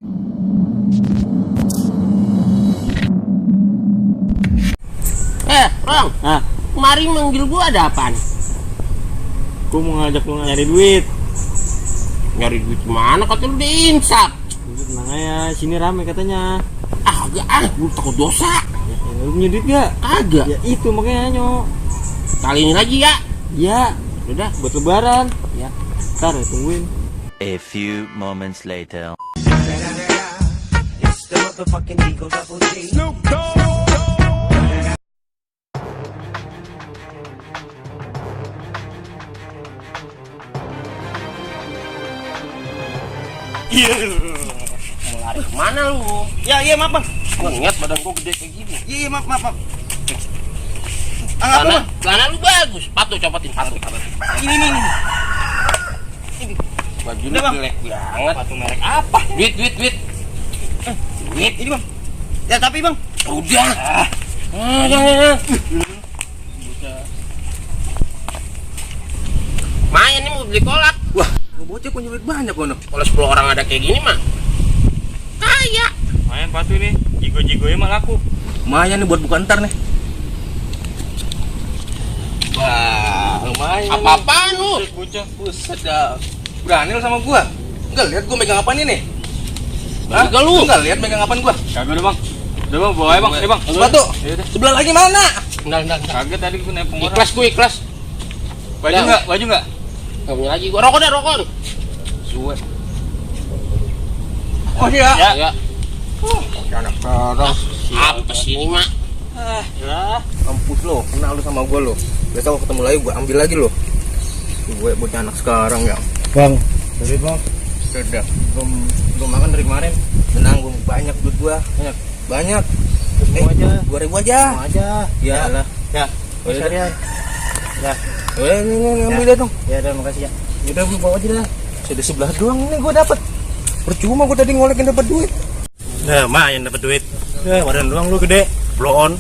Rong, kemarin manggil gua ada apaan? Gua mau ngajak lu nyari duit. Nyari duit gimana? Kata lu diinsap. Tenang aja, sini rame katanya. Agak lu takut dosa. Lu punya duit gak? Kagak. Ya itu makanya nyok. Kali ini lagi ya. Ya, Udah. buat lebaran. Ya. Ntar ya, tungguin. A few moments later. Mau lari kemana lu? Iya maaf bang. Gua ngeliat badan gua gede kayak gini. Iya maaf. Celana lu bagus. Sepatu copotin sepatu. Ini. Baju lu Udah, Bang. jelek banget. Sepatu merek apa? Duit. Duit ini bang. Ya tapi bang. Udah. Jangan. Main nih mau beli kolak. Wah, bocah punya duit banyak kono. Kalau 10 orang ada kayak gini mah kaya. Lumayan patu ini, jigo-jigonya mah laku. Lumayan nih buat buka ntar nih. Wah, lumayan. Apa-apaan lu? Bocah, buset dah. Berani lu sama gua? Enggak lihat gua megang apaan ini? Enggak lu. Enggak lihat megang apaan gua? Kagak udah bang. Udah bang, bawa aja bang. Ayo bang. Sepatu. Yaudah. Sebelah lagi mana? Enggak. Kagak tadi gua naik pengorang. Ikhlas. Baju Ya. enggak? Baju enggak? Gak punya lagi. Gua rokok. Suwe. Oh iya. Ya. Anak orang. Apa sih ini mak? Ya. Kampus lo, kenal lu sama gua lo. Besok ketemu lagi gua ambil lagi lo. Gue bocah anak sekarang ya. Bang, duit bang. Sudah. Belum makan dari kemarin. Tenang, gua banyak duit gua. Banyak. Aja. 2.000 aja. Semua aja. Ya lah. Ya. Sekalian. Ya. Ini ambil dah dong. Ya udah makasih ya. Udah gua bawa aja dah. Sudah sebelah doang ini gua dapat. Percuma gua tadi ngolekin dapat duit. Nah, mak yang dapat duit. Badan doang lu gede, blow on.